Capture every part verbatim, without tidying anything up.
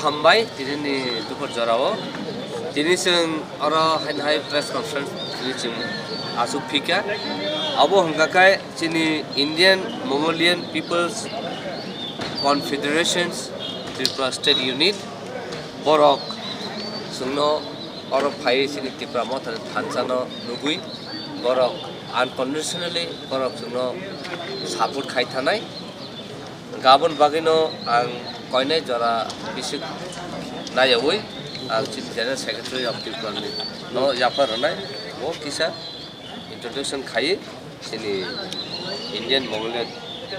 Hambai, tini ni duphor jorao. Tini chwng oro haino hai press conference tini chwng aswk phika. Abo hwnkha khe chini Indian Mongolian People's Confederations Tripura State Unit, borok chwngno oro phai chini Tipra Mothani thansa no nugwi borok unconditionally borok chwngno support khai thanai. Gabon bagwino ang koinai jora bisik nayawi ang chini General Secretary of Tripura ni no yapha rwnai, bo kisa introduction khai chini Indian Mongolian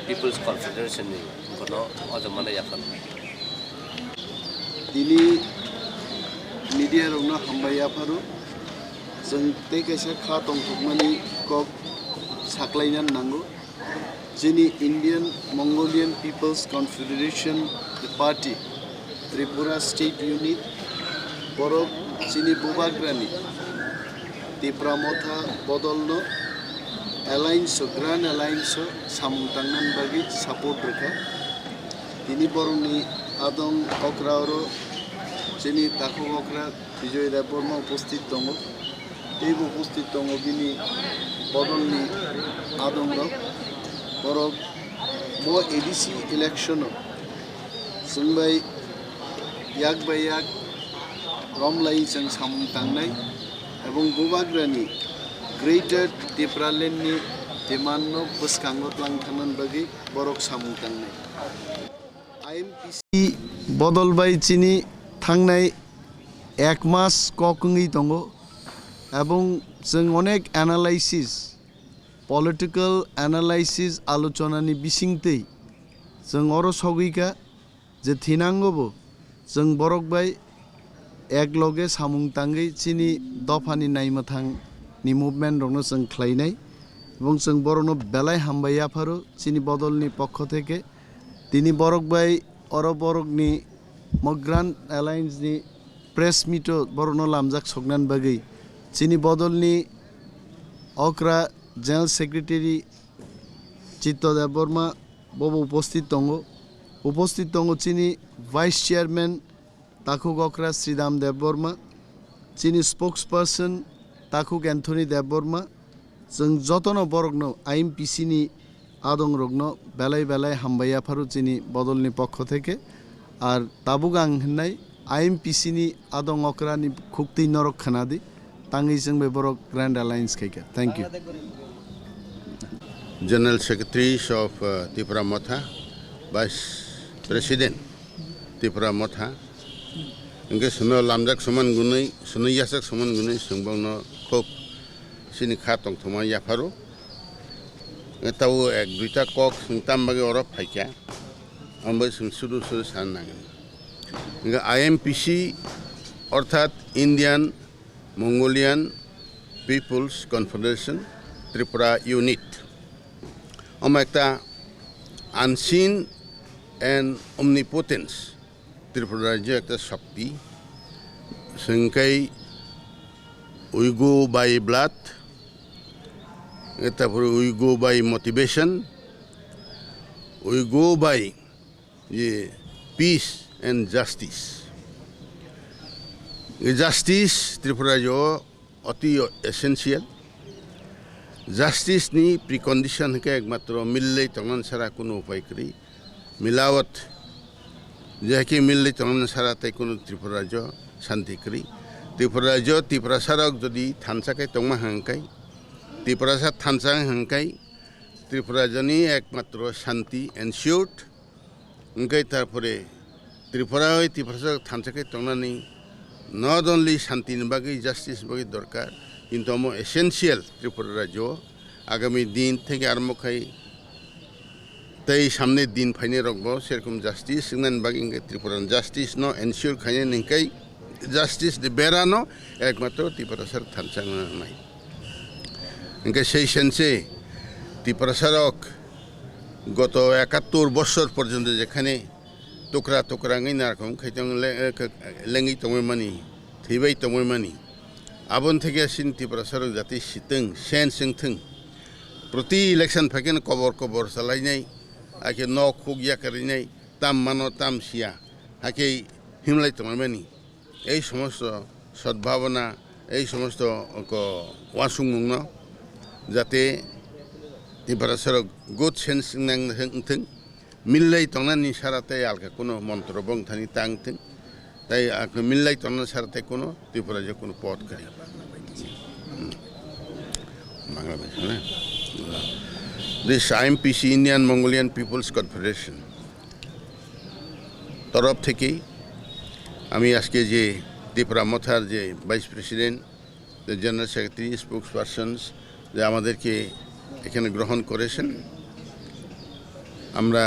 People's Confederation ni bono o jomano yapha rwnai. Tini media rokno hambai yapharo, chwng tei kaisa kha tongthokmani kok saklaina nango. Chini Indian Mongolian People's Confederation Party, Tripura State Unit, borok chini bubagrani Tipra Motha bodolno alliance o, Grand Alliance o samung tangnani bagwi support rwkha. Tini borokni adong okra oro chini takhuk okra Bijoy Debbarma upasthit tongo. Teibo upasthit tongo bini bodolni adongrok. Borok bo A D C election o chwng bai yak bai yak romlai chwng samung tangnai, ebong bubagrani Greater Tipraland ni demand no bwskango tlang thangnani bagwi borok samung tangnai. I M P C bodol bai chini thangnai ek mas kok wngwi tongo, ebong chwng onek analysis, political analysis, alochonani bisingtwi chwng oro sogwi kha je thinango bo chwng borok bai ek loge samung tangwi chini dophani naimwthangni movement rokno chwng khlainai, ebong chwng borokno belai hambai yapharo chini bodolni pokho theke. Tini borok bai oro borokni mo Grand Alliance ni press meet o borokno lamjak soknani bagwi chini bodolni okra General Secretary Chitto Debbarma bobo upasthit tongo. Upasthit tongo chini Vice Chairman takhuk okra Sridham Debbarma, chini spokesperson takhuk Anthony Debbarma, chwng jotono borokno I M P C ni adongrokno belai belai hambai yapharo chini bodolni pokho theke. Ar tabuk ang hwnnai I M P C ni adong okrani khuktwi norok khwnadi, tangwi chwng bai borok Grand Alliance khaikha. Thank you. General Secretaries of, uh, Tipra Motha, Vice President Tipra Motha, hwnkhe sono lamjak soman gunui, sono yachak soman gunui, chwng bokno khub chini kha tongthokma yapharo. Tabo ek duita kok chwng tam bagwi oro phaikha, abo chwng sudu sudu sana nangani. Hwnkhe I M P C orthat Indian Mongolian People's Confederation Tripura Unit. Omo ekta unseen and omnipotence Tripura rajyo ekta shokti. Sengkai we go by blood, tarpore we go by motivation, we go by je peace and justice. Justice Tripura rajyo oti essential. Justice ni precondition hwnkhe ekmatro milwlwi tongna sara kunu upai kwrwi. Milawat je hwnkhe milwlwi tongna sara tei kunu Tripura rajyo shanti kwrwi. Tripura rajyo Tiprasa rok jodi thansa khe tongma hwnkhe, Tiprasa thansa hwnkhe Tripura rajyo ni ekmatro shanti ensured. Hwnkhe tarpore Tripura bai Tiprasa thansa khe tongnani not only shanti ni bagwi, justice ni bagwi dorkar, kintu omo essential Tripura rajyo o. Agami din theke armo khai tei samne din phainai rok bo serokom justice wngnani bagwi hwnkhe Tripura ni justice no ensure khainani hwnkhe justice ni bera no ekmatro Tiprasa thansa wngna nangnai. Hwnkhe sei sense Tiprasa rok goto ekattor bosor porjonto jekhane tukra tukra wngwi narwkmung khaitong le-, eh, lengwi tongwi mani, thwibai tongwi mani. Aboni theke chini Tiprasa rok jati sitwng, sense wngthwng. Proti election phaikhe kobor kobor chalainai, hakhe nok huk yakarinai, tam mano tam siya. Hakhe himlai tongmani, ei somosto sodbhabona, ei somosto ko uansukmungno jate Tiprasarok good sense nang wngthwng, millai tongnani sara tei alka kuno montro bong thani tang thwng, tei ak-, millai tongnani sara tei kuno Tripura je kuno pot kwrwi. Hmm. Bangla bai, na? This I M P C, Indian Mongolian People's Confederation তরফ থেকে আমি আজকে যে ত্রিপুরা মথার যে vice president, যে general secretary, স্পোকসপারসনস, যে আমাদেরকে এখানে গ্রহণ করেছেন, আমরা